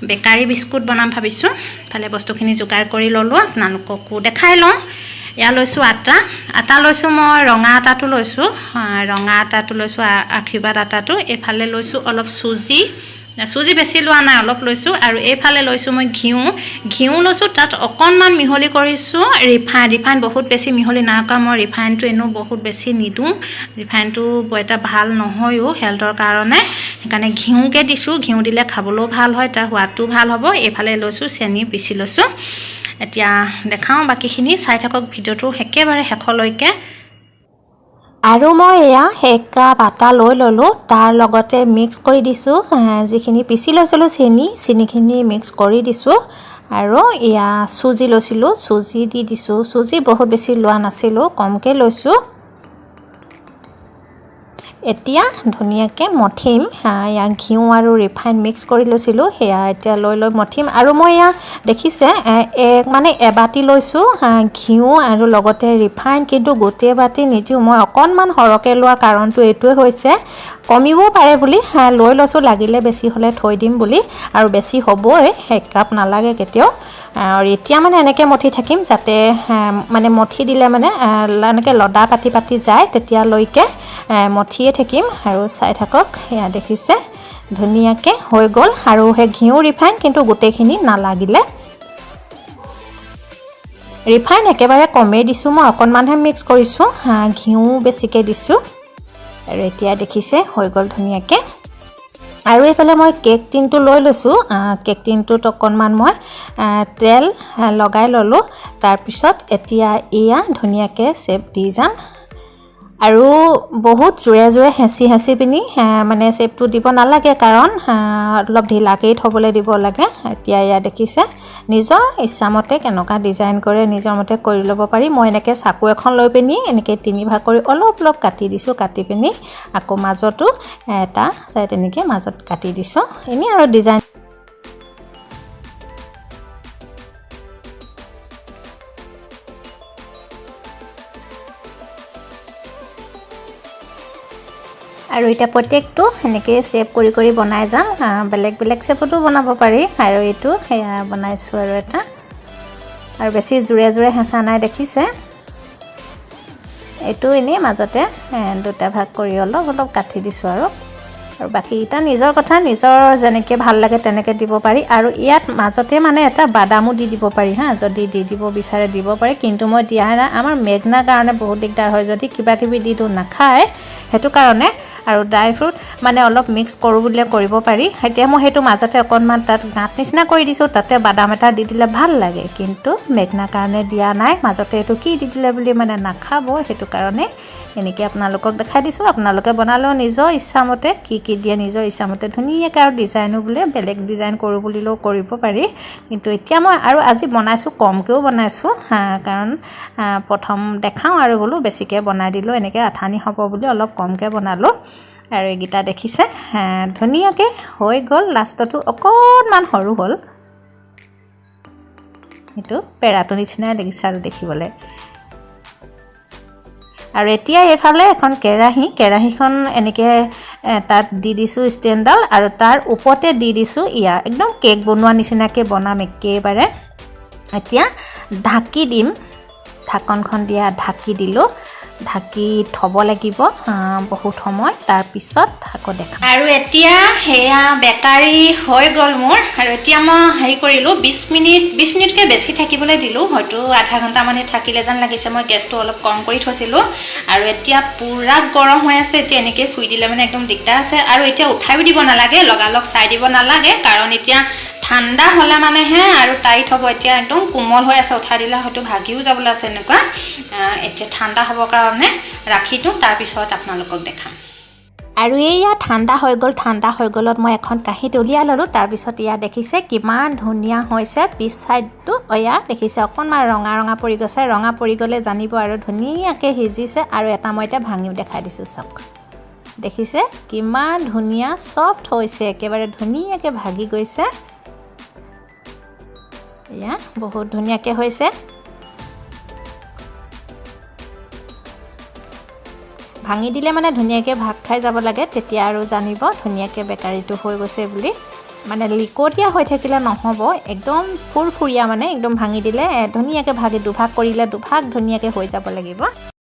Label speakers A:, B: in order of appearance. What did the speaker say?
A: Bakery biscuit বনাম ভাবিছোঁ। ইফালে বস্তুখিনি যোগাৰ কৰি ল'লোঁ, আপোনালোককো দেখাই লওঁ। এয়া লৈছোঁ আটা, আটা লৈছোঁ মই ৰঙা আটাটো লৈছোঁ, ৰঙা আটাটো লৈছোঁ আশীৰ্বাদ আটাটো। এইফালে লৈছোঁ অলপ চুজি, চুজি বেছি লোৱা নাই, অলপ লৈছোঁ। আৰু এইফালে লৈছোঁ মই ঘিউ, ঘিউ লৈছোঁ, তাত অকণমান মিহলি কৰিছোঁ ৰিফাইন। ৰিফাইন বহুত বেছি মিহলি নাই কৰা মই, ৰিফাইনটো এনেও বহুত বেছি নিদিওঁ, ৰিফাইনটো বৰ এটা ভাল নহয়ো হেল্থৰ কাৰণে, সেইকাৰণে ঘিউকে দিছোঁ। ঘিউ দিলে খাবলৈও ভাল হয়, তাৰ সোৱাদটোও ভাল হ'ব। এইফালে লৈছোঁ চেনি পিচি লৈছোঁ। এতিয়া দেখাওঁ বাকীখিনি, চাই থাকক ভিডিঅ'টো একেবাৰে শেষলৈকে।
B: আৰু মই এয়া 1 কাপ আটা লৈ ল'লোঁ, তাৰ লগতে মিক্স কৰি দিছোঁ যিখিনি পিচি লৈছিলোঁ চেনি, চেনিখিনি মিক্স কৰি দিছোঁ। আৰু এয়া চুজি লৈছিলোঁ, চুজি দি দিছোঁ। চুজি বহুত বেছি লোৱা নাছিলোঁ, কমকৈ লৈছোঁ। এতিয়া ধুনীয়াকৈ মঠিম, এয়া ঘিউ আৰু ৰিফাইন মিক্স কৰি লৈছিলোঁ, সেয়া এতিয়া লৈ লৈ মঠিম। আৰু মই এয়া দেখিছে মানে এবাতি লৈছোঁ ঘিউ আৰু লগতে ৰিফাইন, কিন্তু গোটেই বাতি নিদিওঁ মই, অকণমান সৰহকৈ লোৱা কাৰণটো এইটোৱে হৈছে কমিবও পাৰে বুলি লৈ লৈছোঁ, লাগিলে বেছি হ'লে থৈ দিম বুলি। আৰু বেছি হ'বই, 1 কাপ নালাগে কেতিয়াও। আৰু এতিয়া মানে এনেকৈ মঠি থাকিম যাতে মানে মঠি দিলে মানে এনেকৈ লদা পাতি পাতি যায়, তেতিয়ালৈকে মঠিয়ে থাকিম। আৰু চাই থাকক, এয়া দেখিছে ধুনীয়াকৈ হৈ গ'ল। আৰু সেই ঘিউ ৰিফাইন কিন্তু গোটেইখিনি নালাগিলে, ৰিফাইন একেবাৰে কমেই দিছোঁ মই, অকণমানহে মিক্স কৰিছোঁ, ঘিউ বেছিকৈ দিছোঁ। আৰু এতিয়া দেখিছে হৈ গ'ল ধুনীয়াকৈ। আৰু এইফালে মই কেক টিনটো লৈ লৈছোঁ, কেক টিনটোত অকণমান মই তেল লগাই ল'লোঁ। তাৰপিছত এতিয়া এয়া ধুনীয়াকৈ চেপ দি যাম। আৰু বহুত জোৰে জোৰে হেঁচি হেঁচি পিনি মানে চেপটো দিব নালাগে, কাৰণ অলপ ঢিলাকেই থ'বলৈ দিব লাগে। এতিয়া এয়া দেখিছে নিজৰ ইচ্ছামতে কেনেকুৱা ডিজাইন কৰে নিজৰ মতে কৰি ল'ব পাৰি। মই এনেকৈ চাকু এখন লৈ পিনি এনেকৈ তিনিভাগ কৰি অলপ অলপ কাটি দিছোঁ, কাটি পিনি আকৌ মাজতো এটা চাই তেনেকৈ মাজত কাটি দিছোঁ, এনেই আৰু ডিজাইন। আৰু এতিয়া প্ৰত্যেকটো সেনেকৈয়ে চেপ কৰি কৰি বনাই যাম, বেলেগ বেলেগ চেপতো বনাব পাৰি। আৰু এইটো সেয়া বনাইছোঁ আৰু এটা, আৰু বেছি জোৰে জোৰে হেঁচা নাই দেখিছে। এইটো এনেই মাজতে দুটা ভাগ কৰি অলপ অলপ কাটি দিছোঁ। আৰু আৰু বাকীকেইটা নিজৰ কথা, নিজৰ যেনেকৈ ভাল লাগে তেনেকৈ দিব পাৰি। আৰু ইয়াত মাজতে মানে এটা বাদামো দি দিব পাৰি, হা, যদি দি দিব বিচাৰে দিব পাৰে, কিন্তু মই দিয়া নাই। আমাৰ মেঘনাৰ কাৰণে বহুত দিগদাৰ হয়, যদি কিবা কিবি দি দিওঁ নাখায়, সেইটো কাৰণে। আৰু ড্ৰাই ফ্ৰুট মানে অলপ মিক্স কৰোঁ বুলিলে কৰিব পাৰি। এতিয়া মই সেইটো মাজতে অকণমান তাত গাঁত নিচিনা কৰি দিছোঁ, তাতে বাদাম এটা দি দিলে ভাল লাগে, কিন্তু মেঘনাৰ কাৰণে দিয়া নাই। মাজতে এইটো কি দি দিলে বুলি মানে নাখাব, সেইটো কাৰণে এনেকৈ আপোনালোকক দেখাই দিছোঁ। আপোনালোকে বনালেও নিজৰ ইচ্ছামতে কি কি দিয়ে নিজৰ ইচ্ছামতে ধুনীয়াকৈ, আৰু ডিজাইনো বোলে বেলেগ ডিজাইন কৰোঁ বুলিলেও কৰিব পাৰি। কিন্তু এতিয়া মই আৰু আজি বনাইছোঁ, কমকৈও বনাইছোঁ, কাৰণ প্ৰথম দেখাওঁ আৰু বোলো বেছিকৈ বনাই দিলোঁ এনেকৈ আঠানি হ'ব বুলি অলপ কমকৈ বনালোঁ। আৰু এইকেইটা দেখিছে ধুনীয়াকৈ হৈ গ'ল, লাষ্টতো অকণমান সৰু হ'ল, সেইটো পেৰাটো নিচিনাই লাগিছে আৰু দেখিবলৈ। আৰু এতিয়া এইফালে এখন কেৰাহী, কেৰাহীখন এনেকৈ তাত দি দিছোঁ ষ্টেণ্ডডাল, আৰু তাৰ ওপৰতে দি দিছোঁ ইয়া একদম কেক বনোৱা নিচিনাকৈ বনাম একেবাৰে। এতিয়া ঢাকি দিম, ঢাকনখন দিয়া ঢাকি দিলোঁ, ঢাকি থ'ব লাগিব বহুত সময়, তাৰপিছত আকৌ দেখাম।
A: আৰু এতিয়া সেয়া বেকাৰী হৈ গ'ল মোৰ। আৰু এতিয়া মই হেৰি কৰিলোঁ, 20 মিনিট, 20 মিনিটকৈ বেছি থাকিবলৈ দিলোঁ, হয়তো আধা ঘণ্টামানে থাকিলে যেন লাগিছে। মই গেছটো অলপ কম কৰি থৈছিলোঁ। আৰু এতিয়া পূৰা গৰম হৈ আছে, এতিয়া এনেকৈ চুই দিলে মানে একদম দিগদাৰ আছে। আৰু এতিয়া উঠাইও দিব নালাগে, লগালগ চাই দিব নালাগে, কাৰণ এতিয়া ঠাণ্ডা হ'লে মানেহে আৰু টাইট হ'ব। এতিয়া একদম কোমল হৈ আছে, উঠাই দিলে হয়তো ভাগিও যাবলৈ আছে এনেকুৱা। এতিয়া ঠাণ্ডা হ'বৰ কাৰণে ৰাখি দিওঁ, তাৰপিছত আপোনালোকক দেখাম।
B: আৰু এইয়া ঠাণ্ডা হৈ গ'ল, ঠাণ্ডা হৈ গ'লত মই এখন কাঁহীত উলিয়াই ল'লোঁ। তাৰপিছত এয়া দেখিছে কিমান ধুনীয়া হৈছে, পিছ ছাইডটো এয়া দেখিছে অকণমান ৰঙা ৰঙা পৰি গৈছে। ৰঙা পৰি গ'লে জানিব আৰু ধুনীয়াকৈ সিজিছে। আৰু এটা মই এতিয়া ভাঙিও দেখাই দিছোঁ, চাওক দেখিছে কিমান ধুনীয়া ছফ্ট হৈছে, একেবাৰে ধুনীয়াকৈ ভাগি গৈছে। এয়া বহুত ধুনীয়াকৈ হৈছে। ভাঙি দিলে মানে ধুনীয়াকৈ ভাগ খাই যাব লাগে, তেতিয়া আৰু জানিব ধুনীয়াকৈ বেকাৰীটো হৈ গৈছে বুলি। মানে লিকটীয়া হৈ থাকিলে নহ'ব, একদম ফুৰফুৰীয়া, মানে একদম ভাঙি দিলে ধুনীয়াকৈ ভাগি দুভাগ কৰিলে দুভাগ ধুনীয়াকৈ হৈ যাব লাগিব।